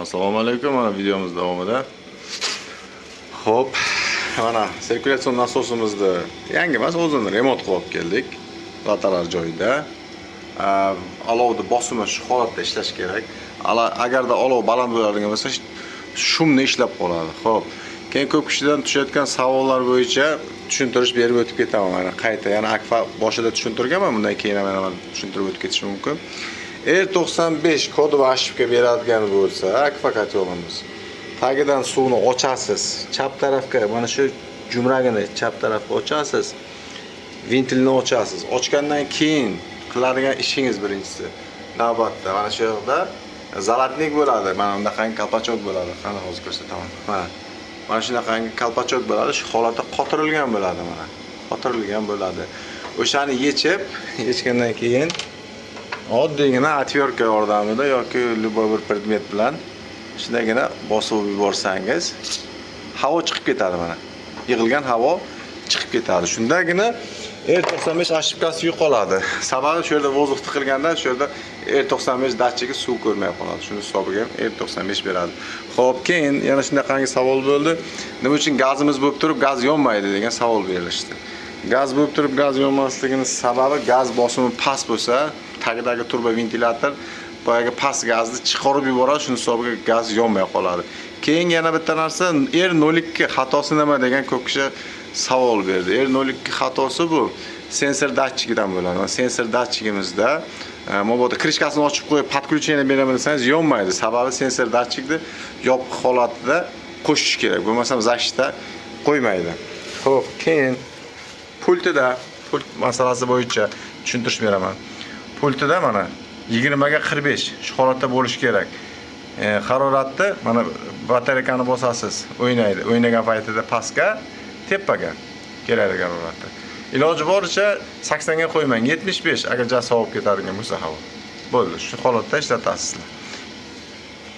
Assalomu alaykum. Mana videomiz davomida. Xo'p, mana sirkulyatsion nasosimizni yangi emas, o'zini remont qilib olib keldik. Platalar joyida. Olovni bosimi shu holatda ishlash kerak. Agarda olov baland bo'ladigan bo'lsa, шумный ishlab qoladi. Xo'p. Keyin ko'p kishidan tushayotgan savollar bo'yicha tushuntirish berib o'tib ketaman. Mana qayta, yana Akfa boshida tushuntirganman, bundan keyin ham yana tushuntirib o'tib ketishim mumkin. R95 кодовый ошибка beradigan bo'lsa, Akfa котёл imiz tagidan suvni ochasiz. Chap tarafga mana shu jumragini chap tarafga ochasiz. Ventilni ochasiz. Ochgandan keyin qiladigan ishingiz, birinchisi navbatda mana shu yoqda золотник bo'ladi. Mana bunaqangi колпачок bo'ladi. Qani, hozir ko'rsataman. Mana. Mana shunaqangi колпачок bo'ladi. Shu holatda qotirilgan bo'ladi mana. Qotirilgan bo'ladi. O'shani yechib, yechgandan keyin oddiygina отвёртка yordamida yoki любой bir predmet bilan shundagina bosib yuborsangiz, havo chiqib ketadi mana. Yig'ilgan havo chiqib ketadi. Shundagina R95 ошибка si yo'qoladi. Sababi shu yerda воздух tiqilganda, shu yerda R95 datchigi suv ko'rmay qoladi. Shuni hisobiga ham R95 beradi. Xo'p, keyin yana shunaqangi savol bo'ldi. Nima uchun gazimiz bo'lib turib gaz yonmaydi degan savol berilishdi. Gaz bo'lib turib gaz yonmasligini sababi, gaz bosimi past bo'lsa, tagidagi turbo ventilyator boyagi past gazni chiqarib yuboradi, shuni hisobiga gaz yonmay qoladi. Keyin yana bitta narsa, R02 xatosi nima degan ko'p kishi savol berdi. R02 xatosi bu sensor datchigidan bo'ladi. Mana sensor datchigimizda mabodo крышка sini ochib qo'yib, подключение beraman desangiz, yonmaydi. Sababi sensor datchikni yopiq holatida qo'shish kerak. Bo'lmasam защита qo'ymaydi. Xo'p, keyin pultida, pult masalasi bo'yicha tushuntirish beraman. Pultida mana 20 ga 45 shu holatda bo'lishi kerak. Haroratni mana batareykani bosasiz, o'ynaydi. O'ynagan paytida pastga, tepaga keladi haroratda. Iloji boricha 80 ga qo'ymang, 75 agar ja sovib ketadigan bo'lsa havo. Bo'ldi, shu holatda ishlatasizlar.